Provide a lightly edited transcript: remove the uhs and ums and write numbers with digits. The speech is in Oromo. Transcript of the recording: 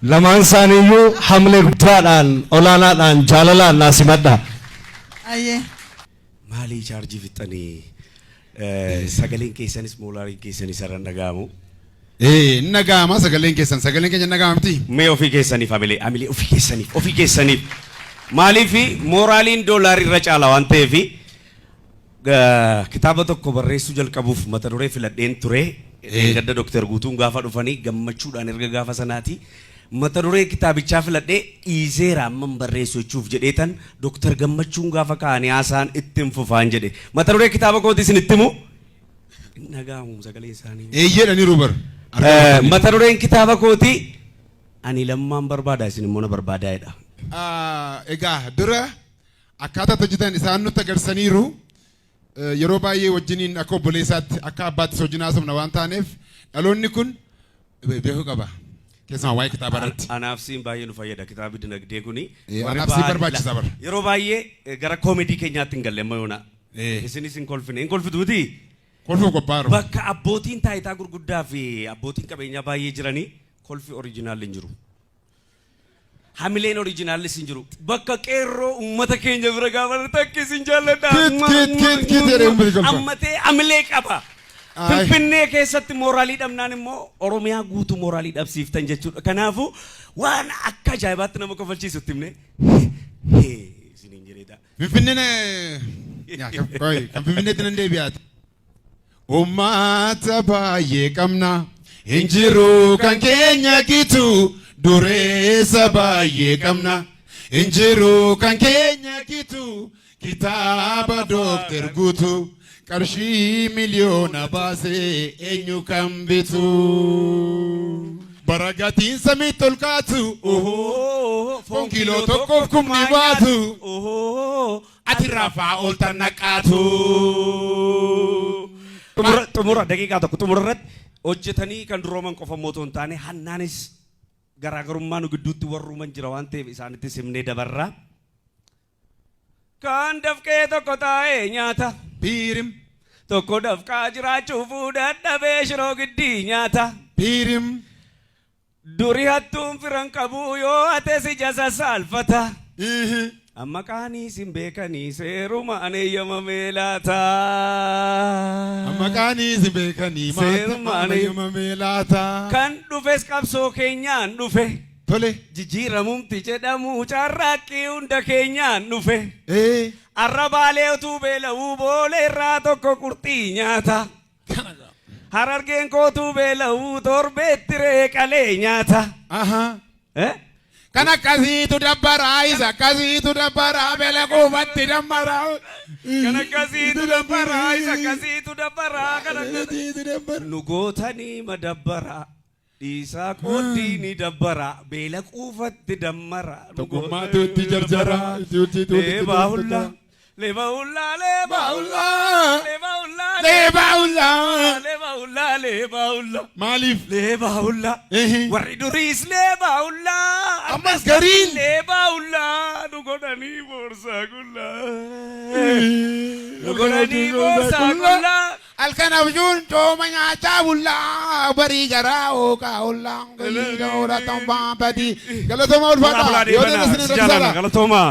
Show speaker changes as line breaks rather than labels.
Lamaan isaaniiyyuu hamlee guddaadhaan, olaanaadhaan, jaalalaan naa simadha.
Ayyee.
Maalii chaarjii fixxanii sagaleen keessanis moolaariin keessanis irra hin dhaga'amu.
Ee, hin dhaga'ama sagaleen keessan. Sagaleen keenya hin dhaga'ama miti?
Mee ofii keessaniif hamilee, hamilee ofii keessaniif, ofii keessaniif. Maaliif mooraaliin doolaarii irra caala waan ta'eef kitaaba tokko barreessuu jalqabuuf mata duree filadheen ture. Gadda Dooktar Guutuun gaafa dhufanii gammachuudhaan erga gaafa sanaati. Mata duree kitaabichaa filadhee dhiiseera amman barreessu jechuuf jedheetan Dooktar Gammachuun gaafa ka'anii haasa'an ittiin fufaan jedhe. Mata duree kitaaba kootii isin itti himu? Hin dhaga'amu sagaleen isaanii.
Eeyyeedhaniiru bar.
Mata dureen kitaaba kootii ani Lammaan barbaada isin immoo na barbaadaa jedha.
Egaa dura akkaataa itti hojjetan isaan nutti agarsiisaniiru. Yeroo baay'ee wajjiniin akka obboleessaatti akka abbaattis wajjin haasofna waan taaneef dhaloonni kun beekuu qaba. Keessumaa waa'ee kitaaba irratti.
Anaaf siin baay'ee nu fayyada kitaabni dinagdee kuni.
Warri anaaf siin barbaachisa bara.
Yeroo baay'ee gara koomedii keenyaatti hin galle amma yoona. Isinis hin kolfine. Hin kolfitu miti?
Kolfuuf qophaa'aa jiru.
Bakka abbootiin taayitaa gurguddaa fi abbootiin qabeenyaa baay'ee jiranii kolfi oriijinaalli hin jiru. Hamileen oriijinaallis hin jiru. Bakka qeerroo uummata keenya bira gaafa takki isin jaalladha.
Kit, kit, kit, kit jedhee uummati kolfa.
Ammatee hamilee qaba.
Ay.
Finfinnee keessatti mooraalii dhabnaan immoo Oromiyaa guutuu mooraalii dhabsiiftan jechuudha. Kanaafuu waan akka ajaa'ibaatti nama kofalchiisu itti himne isiniin jedheeta.
Finfinneen yaa, kan Finfinneetti nan deebi'aati. Uummata baay'ee qabna hin jiru kan keenya gitu dureessa baay'ee qabna hin jiru kan keenya gitu kitaaba Dookter Guutuu qarshii miliyoona baasee eenyu kan bitu. Bara gatiin samiitti ol kaatu foon kiiloo tokkoof kumni baatu ati rafaa ooltan naqaatu.
Xumura xumura daqiiqaa tokko xumura irratti hojjetanii kan durooman qofa immoo otoo hin taane hannaanis garaagarummaa nu gidduutti warruuman jira waan ta'eef isaanitti simnee dabarra. Kaan dafqee tokko taa'ee nyaata.
Piirim.
Tokko dafqaa jiraachuuf dadhabee shiroo giddii nyaata.
Piirim.
Duri hattuun firan qabu yoo hates ija sassaalfata. Amma qaanii sin beekanii seeruma an eeyyamamee laata.
Amma qaanii sin beekanii
Seeruma
maal
ani-
eeyyamamee laata.
Kan dhufes qabsoo keenyaan dhufe.
Tole.
Jijjiiramumti jedhamu carraaqqii hunda keenyaan dhufe.
Ee.
Arrabaalee utuu beela'uu boolee irraa tokko qurxii nyaata. Harargeen kootuu beela'uu torbeetti reeqalee nyaata.
Aha.
Eh?
Kan akkasiitu dabbaraa isa akkasiitu dabbaraa beela quufatti dammaraa.
Kan akkasiitu dabbaraa isa akkasiitu dabbaraa kan akkasiitu
Akkasiitu dabbaraa.
Nu gootanii madabbaraa. Dhiisaa qooddii ni dabbaraa. Beela quufatti dammaraa. Nu
Tokkummaatu itti jarjaraa.
Leebaa hullaa. Leebaa hullaa leebaa
hullaa.
Leebaa hullaa
Leebaa hullaa.
leebaa hullaa leebaa hullaa.
Maaliif?
Leebaa hullaa.
Ehe.
Warri duriis leebaa hullaa.
Ammas gariin.
Leebaa hullaa nu godhanii boorsaa qullaa. Nu godhanii boorsaa qullaa.
Halkan abjuun cooma nyaachaa bullaa barii garaa hooqaa ollaa galii gahoodha tombaa badii. Galatooma ulfaadhaa. Yoo deemne isin
Jaalala
rakkisaadha.
galatooma.